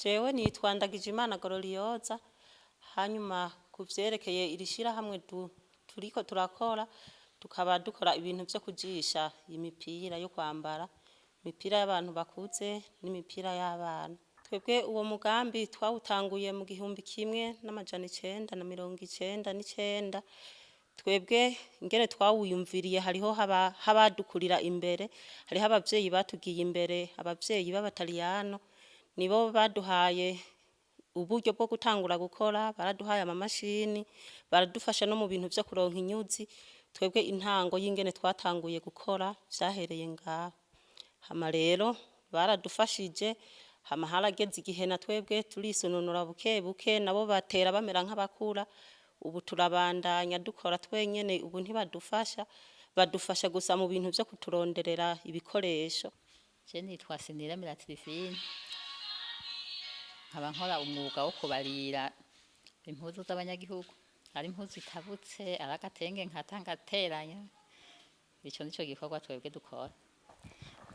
Jewe nitwa Ndagijimana Gororiyoza. Hanyuma ku vyerekeye iri shirahamwe turiko turakora, tukaba dukora ibintu vyo kujisha imipira yo kwambara, imipira y'abantu bakuze n'imipira y'abana. Twebwe uwo mugambi twawutanguye mu 1999. Twebwe ingene twawuyumviriye, hariho habadukurira imbere, hariho abavyeyi batugiye imbere, abavyeyi b'abataliyano nibo baduhaye uburyo bwo gutangura gukora. Baraduhaye amamashini, baradufasha no mu bintu vyo kuronka inyuzi. Twebwe intango y'ingene twatanguye gukora vyahereye ngaho. Hama rero baradufashije, hama harageze igihe na twebwe turisununura buke buke, nabo batera bamera nk'abakura. Ubu turabandanya dukora twenyene, ubu ntibadufasha, badufasha gusa mu bintu vyo kuturonderera ibikoresho. Je nitwa Sinira Tirifine, nkaba nkora umwuga wo kubarira impuzu z'abanyagihugu, ari impuzu itabutse, ari agatenge nkata ngateranya. Ico nico gikorwa twebwe dukora.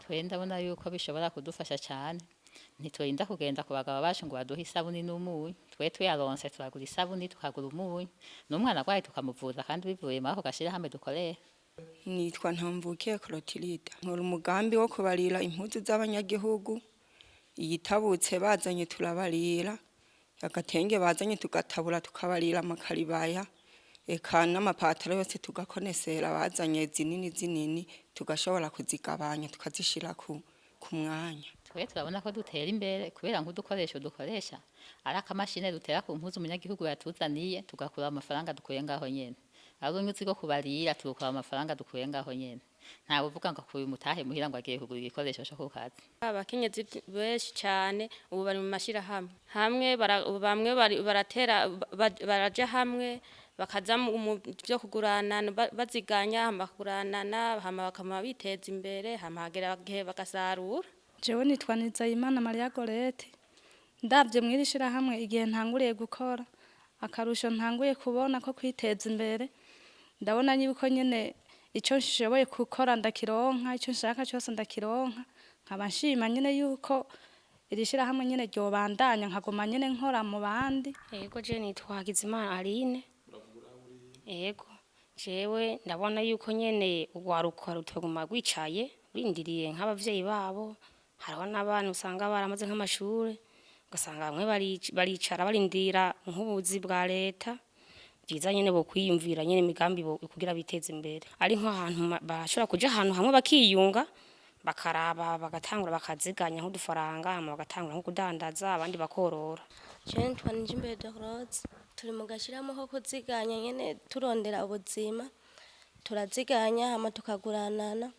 Twe ndabona yuko bishobora kudufasha cane. Ntiturinda kugenda ku bagabo bacu ngo baduhe isabuni n'umunyu. Twe tuyaronse turagura isabuni, tukagura umunyu, n'umwana agwaye tukamuvuza, kandi bivuye muri ako gashirahamwe dukorera. Nitwa Ntamvukiye Clotilde, nkora umugambi wo kubarira impuzu z'abanyagihugu. Iyitabutse bazanye turabarira, agatenge bazanye tugatabura tukabarira amakaribaya, eka n'amapataro yose tugakonesera. Bazanye zinini zinini tugashobora kuzigabanya, tukazishira ku mwanya. Twe turabona ko dutera imbere kubera nk'udukoresho dukoresha, ari akamashini dutera ku mpuzu umunyagihugu yatuzaniye, tugakura amafaranga dukuye ngaho nyene, ari urunyuzi rwo kubarira turukura amafaranga dukuye ngaho nyene. Ntawe uvuga ngo akuye umutahe muhira ngo agiye kugura igikoresho co ku kazi. Abakenyezi benshi cyane ubu bari mu mashyirahamwe hamwe, bamwe baratera baraja hamwe, bakaza mu byo kuguranana, baziganya, hama bakuguranana, hama bakama biteza imbere, hama hagera igihe bagasarura. Jewe nitwa Nizeyimana Maria Gorete. Ndavye mw'iri shirahamwe, igihe ntanguriye gukora, akarusho ntanguye kubona ko kwiteza imbere, ndabona yuko nyene ico nshoboye gukora ndakironka, ico nshaka cose ndakironka. Nkaba nshima nyene yuko iri shirahamwe nyene ryobandanya, nkaguma nyene nkora mu bandi. Yego, je nitwa Hakizimana Aline. Yego, jewe ndabona yuko nyene urwaruka rutoguma rwicaye rurindiriye nk'abavyeyi babo. Hariho n'abana usanga baramaze nk'amashure, ugasanga bamwe baricara barindira nk'ubuzi bwa leta. Byiza nyene bokwiyumvira nyene imigambi kugira biteze imbere, ari nk'ahantu bashobora kuja ahantu hamwe bakiyunga, bakaraba, bagatangura bakaziganya nk'udufaranga, hama bagatangura nko kudandaza, abandi bakorora. Jewe nitwa Nijimbere Dorose. Turi mu gashirahamwe ko kuziganya nyene turondera ubuzima. Turaziganya, hama tukaguranana,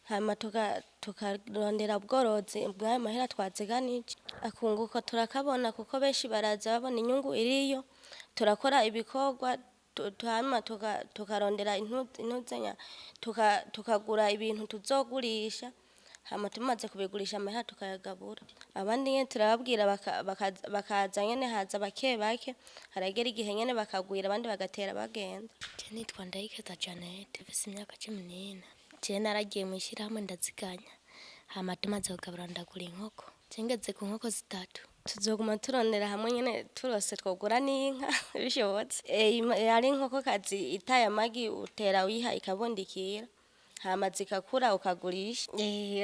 hama tukarondera ubworozi bw'ayo mahera twaziganije. Akunguko turakabona kuko benshi baraza babona inyungu iriyo. Turakora ibikorwa, hanyuma tukarondera intuzenya, tukagura ibintu tuzogurisha, hama tumaze kubigurisha amahera tukayagabura. Abandi nyene turababwira bakaza nyene, haza bake bake, haragera igihe nyene bakagwira, abandi bagatera bagenda. Je nitwa Ndayikeza Janete, mfise imyaka 14. Je naragiye mw'ishirahamwe ndaziganya, hama tumaze kugabura ndagura inkoko. Je ngeze ku nkoko zitatu. Tuzoguma turondera hamwe nyene, turose twogura n'inka bishobotse. Ari inkokokazi itaye amagi, utera uyiha ikabundikira, hama zikakura ukagurisha.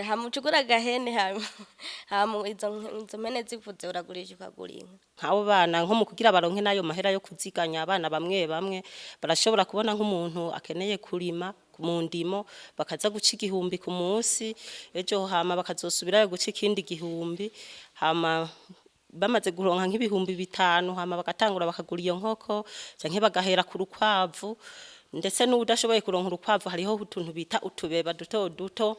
Hama uca ugura agahene, hama izo mpene zikuze uragurisha ukagura inka. Nk'abo bana, nko mu kugira baronke n'ayo mahera yo kuziganya, abana bamwe bamwe barashobora kubona nk'umuntu akeneye kurima mu ndimo, bakaza guca 1000 ku munsi ejo, hama bakazosubirayo guca ikindi 1000, hama bamaze kuronka nk'5000, hama bagatangura bakagura iyo nkoko canke bagahera ku rukwavu. Ndetse n'uwudashoboye kuronka urukwavu, hariho utuntu bita utubeba duto duto,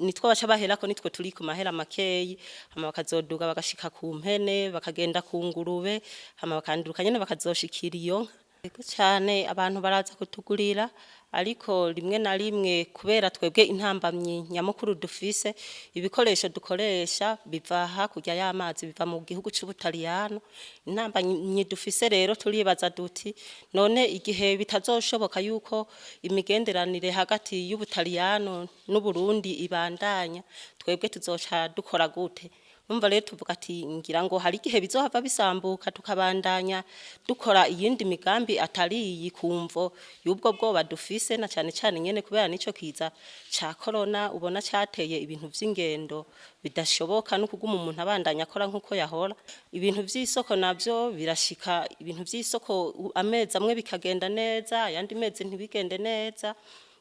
nitwo baca baherako, nitwo turi ku mahera makeyi, hama bakazoduga bagashika ku mpene, bakagenda ku ngurube, hama bakanduruka nyene bakazoshikira iyo nka. Ego cane, abantu baraza kutugurira, ariko rimwe na rimwe kubera twebwe intambamyi nyamukuru dufise, ibikoresho dukoresha biva hakurya y'amazi, biva mu gihugu c'Ubutaliyano. Intambamyi dufise rero, turibaza duti: none igihe bitazoshoboka yuko imigenderanire hagati y'Ubutaliyano n'Uburundi ibandanya, twebwe tuzoca dukora gute? Numva rero tuvuga ati ngira ngo hari igihe bizohava bisambuka tukabandanya dukora iyindi migambi atari iyi kumvo y'ubwo bwoba dufise, na cane cane nyene kubera nico kiza ca corona ubona cateye ibintu vy'ingendo bidashoboka no kuguma umuntu abandanya akora nkuko yahora. Ibintu vy'isoko navyo birashika, ibintu vy'isoko amezi amwe bikagenda neza, ayandi mezi ntibigende neza,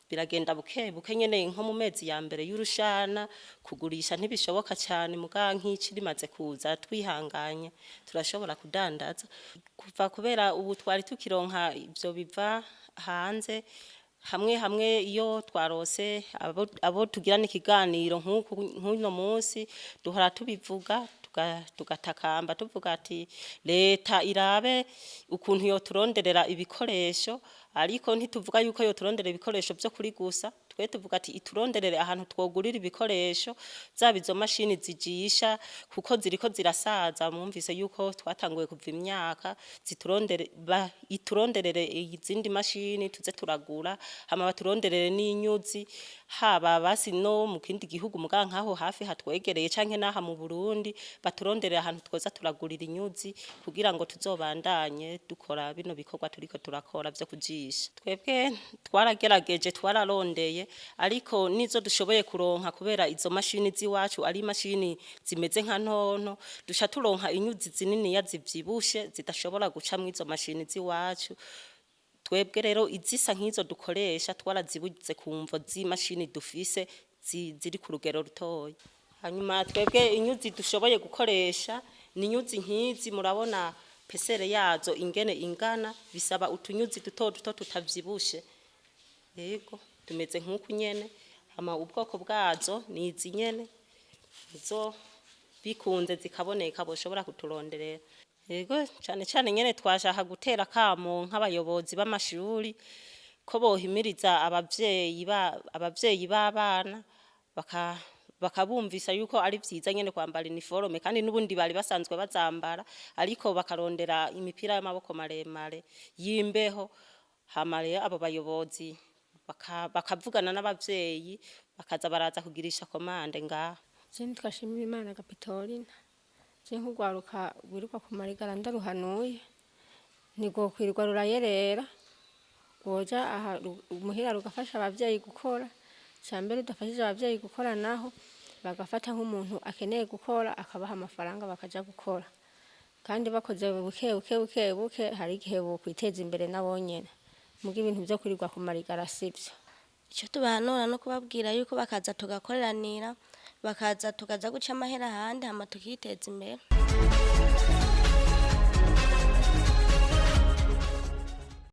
biragenda buke buke nyene. Nko mu mezi ya mbere y'urushana kugurisha ntibishoboka cyane, muga nk'ici rimaze kuza twihanganye turashobora kudandaza. Kuva kubera ubu twari tukironka ivyo biva hanze hamwe hamwe, iyo twarose abo tugirana ikiganiro nk'uku nk'uno munsi, duhora tubivuga tugatakamba tuvuga ati leta irabe ukuntu yoturonderera ibikoresho. Ariko ntituvuga yuko yoturondera ibikoresho vyo kuri gusa, twe tuvuga ati ituronderere ahantu twogurira ibikoresho, zaba izo mashini zijisha kuko ziriko zirasaza, mwumvise yuko twatanguye kuva imyaka, ziturondere ituronderere izindi mashini tuze turagura, hama baturonderere n'inyuzi, haba basi no mu kindi gihugu muga nkaho hafi hatwegereye canke n'aha mu Burundi, baturonderere ahantu twoza turagurira inyuzi kugira ngo tuzobandanye dukora bino bikorwa turiko turakora vyo kujisha. Twebwe twaragerageje, twararondeye, ariko nizo dushoboye kuronka, kubera izo mashini z'iwacu ari imashini zimeze nka ntonto, duca turonka inyuzi zininiya zivyibushe zidashobora guca mw'izo mashini z'iwacu. Twebwe rero izisa nk'izo dukoresha twarazibuze ku mvo z'imashini dufise ziri ku rugero rutoya. Hanyuma twebwe inyuzi dushoboye gukoresha ni inyuzi nk'izi, murabona pesere yazo ingene ingana, bisaba utunyuzi duto duto tutavyibushe, yego tumeze nk'uku nyene. Hama ubwoko bwazo ni izi nyene, nizo bikunze zikaboneka boshobora kuturonderera. Yego, cane cane nyene twashaka gutera kamo nk'abayobozi b'amashuri ko bohimiriza abavyeyi b'abana bakabumvisa yuko ari vyiza nyene kwambara uniforme, kandi n'ubundi bari basanzwe bazambara, ariko bakarondera imipira y'amaboko maremare y'imbeho. Hama rero abo bayobozi bakavugana n'abavyeyi bakaza baraza kugirisha commande ngaha. Je nitwa Shimirimana Gapitorina. Je nk'urwaruka rwirirwa ku marigara ndaruhanuye, ntigokwirirwa rurayerera, rwoja aha muhira rugafasha abavyeyi gukora, cambere rudafashije abavyeyi gukora naho bagafata nk'umuntu akeneye gukora akabaha amafaranga bakaja gukora, kandi bakoze buke buke buke buke hari igihe bokwiteza imbere nabo nyene. Muga ibintu vyo kwirirwa ku marigara sivyo. Icyo tubahanura no kubabwira yuko bakaza tugakoreranira, bakaza tukaza guca amahera ahandi, hama tukiteza imbere.